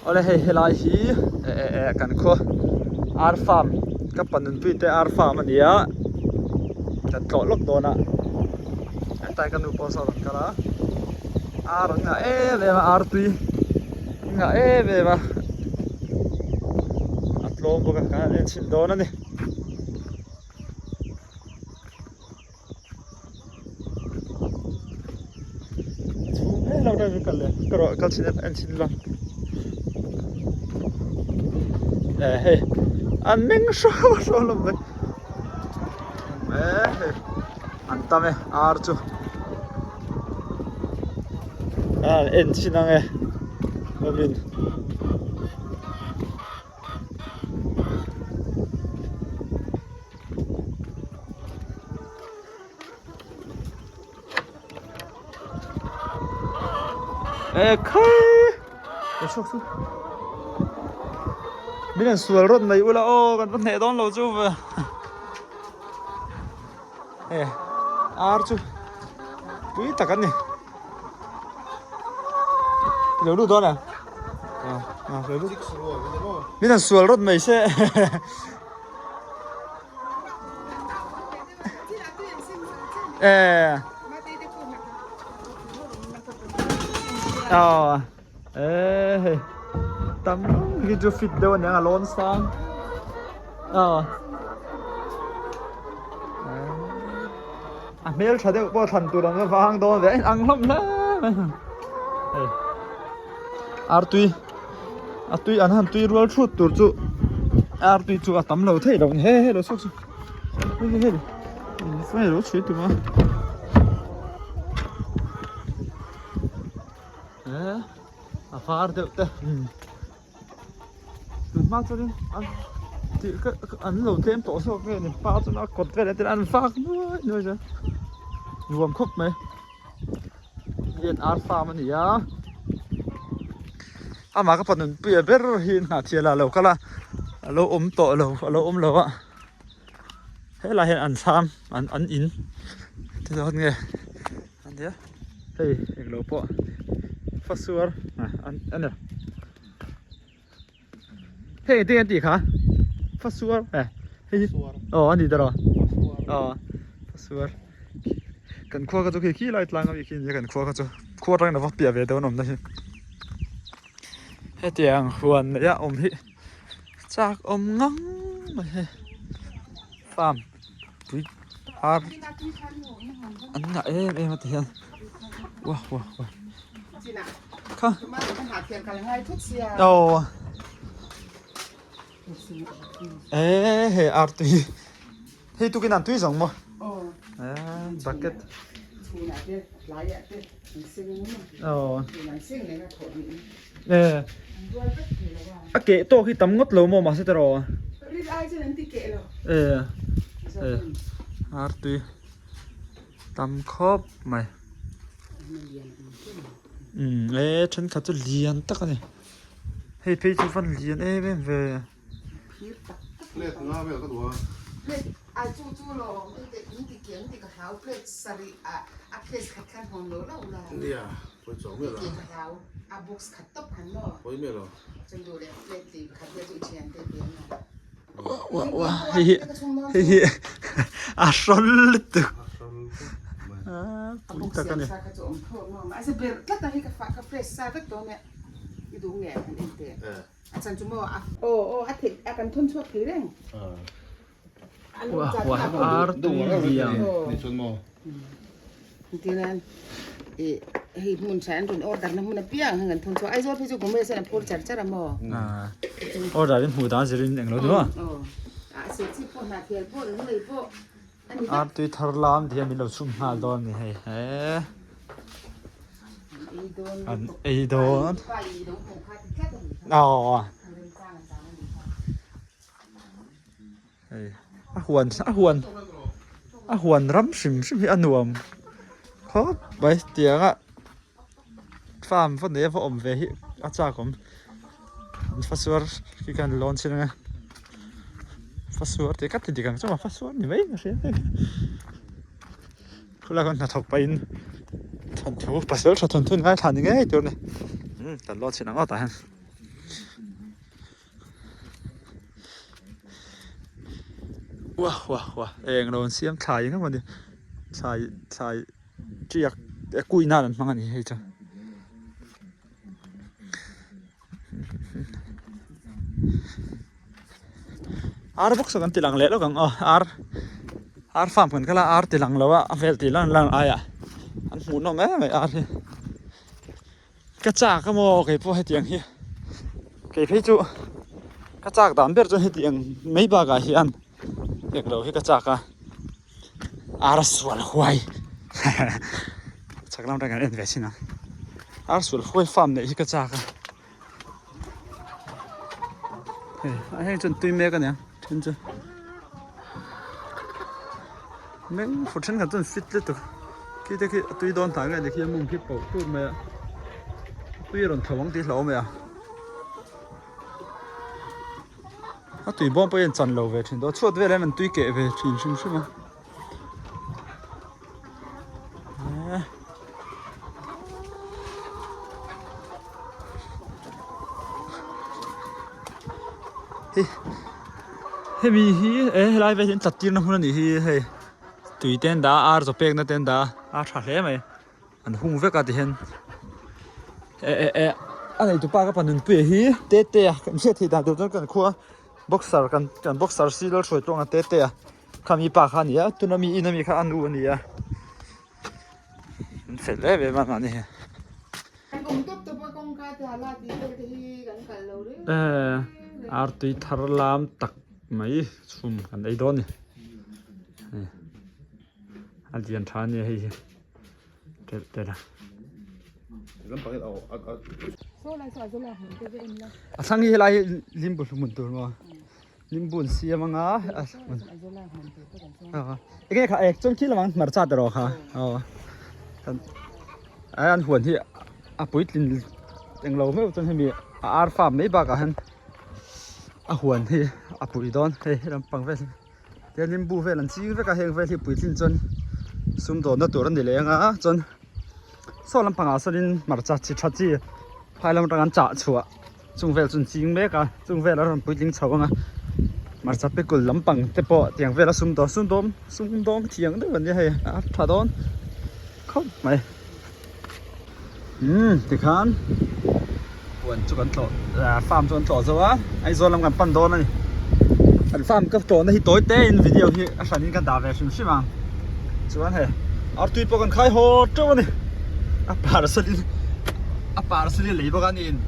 Awle hei helai hi eh eh eh kan khaw ar farm ka pa nunpui te ar farm a ni a kan tlawh lawk dawn a hetlai ka nu pawh sawn an kal a ar an ngah em em a ar tui an ngah em em a a tlawm bawk a kan han en chhin dawn a ni. Chhung hle lo deuh in kal leh ka rawh kal chhin en chhin ila eh hei an meng hraw hraw hlawm mai eh hei an tam e ar chu a en chhin ang e awmin. E khai ka chhuak chu min an sual rawt mai ula aw kan va hneh dawn lo chu ve e ar chu pui tak an ni lo lut dawn a min an sual rawt mai se. Ờ. Ờ. Ê hei. Tam hi chu fit deuh aniang a lawn sang. Ờ. A hmel tha deuh pawh thlan tur an vang dawn ve a inang hlawm hle mai. Hei. Artui a tui an han tui rual thut tur chu artui chu a tam lo thei lo he he lo chhuak chu hei hei hei lo chhui tum a e a var deuh te tun hma chuanin an tih ka an lo tlem tawh zawk nge ni pa chuan a kawt velah te an vak nuai nuai zel nuam khawp mai. Hian ar farm a ni a amah ka fanu puia ber hi hnah thial ah a lo kal a a lo awm tawh lo a lo awm lo a helai hian an thlam an an in ti dawn nge a nia hei englo pawh fasuar ah a ni hei engtin nge an tih kha fasuar eh hei hi aw a ni tawh aw fasuar kan khua kha chu khi khi lai tlang ami khi nia kan khua kha chu khua atangin ava piah ve dawn awm na hi hetiang huan neih a awm hi chak awm ngang mai hei farm pui ar an ngah em em a ti hian wah wah wah kha aw e hei ar tui hei tukin an tui zawng maw e bucket aw e a keh tawk hi tam ngawt lo maw mahse tiraw e e ar tui tam khawp mai umm e thenkhat chu lian tak a ni hei phei chu van lian em em ve. Hei hi hei hi a hrawl lutuk pui tak a ni. Ar tui lian. Order in hmuh dan zirin englo ni maw. Ar tui thar lam ti hian min lo chhum nghal dawn a ni hei he. An ei dawn. Aw. Hei a huan a huan a huan ram hrim hrim hi a nuam khawp mai tianga farm va nei a va awm ve hi a chak awm an fasuar khi khan lawn chin anga fasuar tih ka ti dik ang chuan fasuar ni mai ka hria khulai khawn hnathawk pahin thawnthu pasal tha thawnthu an ngaithla ni ngei tur a ni kan lawn chin ang aw tah hian. Wah wah wah eng lo an siam thlai engemaw ni thlai thlai tiak kui nan an hmang a ni hei chu. Ar bawk saw kan ti lang leh lawk ang aw ar ar farm kan kal a ar ti lang lo a a vel tih lan lan aiah an hmuhnawm em mai ar hi ka chak a maw kei pawh hetiang hi kei phei chu ka chak dan ber chuan hetiang mai bakah hian englo hi ka chak a ar a sual huai chak lam atang kan en ve chin ang ar sual huai farm neih hi ka chak a. Hei a heng chuan tui mek a nia then chu meng fur thenkhat chuan fit lutuk khi te khi a tui dawn hnai nge ni khi a mum khi poh tut mai a tui a rawn tho ang tih hlauh mai a a tui bawm pawh hi an chan lo ve thin dawn chhuat velah hian an tui keh ve thin hrim hrim a. Hemi hi e helai vel hi an tlat tirna hmun a nih hi hei tui te an dah a ar chaw pekna te an dah a a tha hle mai an hung vek a tihian e e e a neitupa ka pa nunpuia hi tete a kan hriat theih dan tur chuan kan khua boxer kan kan boxer si lalhruai tawng a tete a. Khami pa kha a ni a tuna mi in ami kha a nu a ni a an fel em em a mahni hi. Ehh artui thar lam tak mai chhum kan ei dawn a ni a lian tha a nia hei hi telh telh a. A thlang hi helai hi limbu hmun tur maw. Limbu an siam anga enge kha ek chuan khi lamah hmarcha te rawh kha aw ai an huan hi a puitlin englo meuh chuan hemi a ar farm mai bakah hian a huan hi a pui dawn hei lampang vel hi tian limbu vel an ching vek a heng vel hi puitlin chuan sumdawnna tur a ni leh anga chuan saw lampangah sawnin hmarcha chi tha chi phai lam atanga an chah chhuah. Chung vel chu an ching mek a, chung vel a rawn puitling chho ang a, hmarcha pikul lampang te pawh tiang vel a sum dawn sum dawm sum dawng thiang deuh an nia hei a tha dawn khawp mai umm tikhan huan chu kan tlawh ah farm chu kan tlawh zo a Aizawl lam kan pan dawn a ni kan farm ka tlawhna hi tawi te in video hi a hran in ka dah ve hrim hrim ang chuan hei artui pawh kan khai haw teuh a ni a parcel in a parcel in lei bawk a ni in.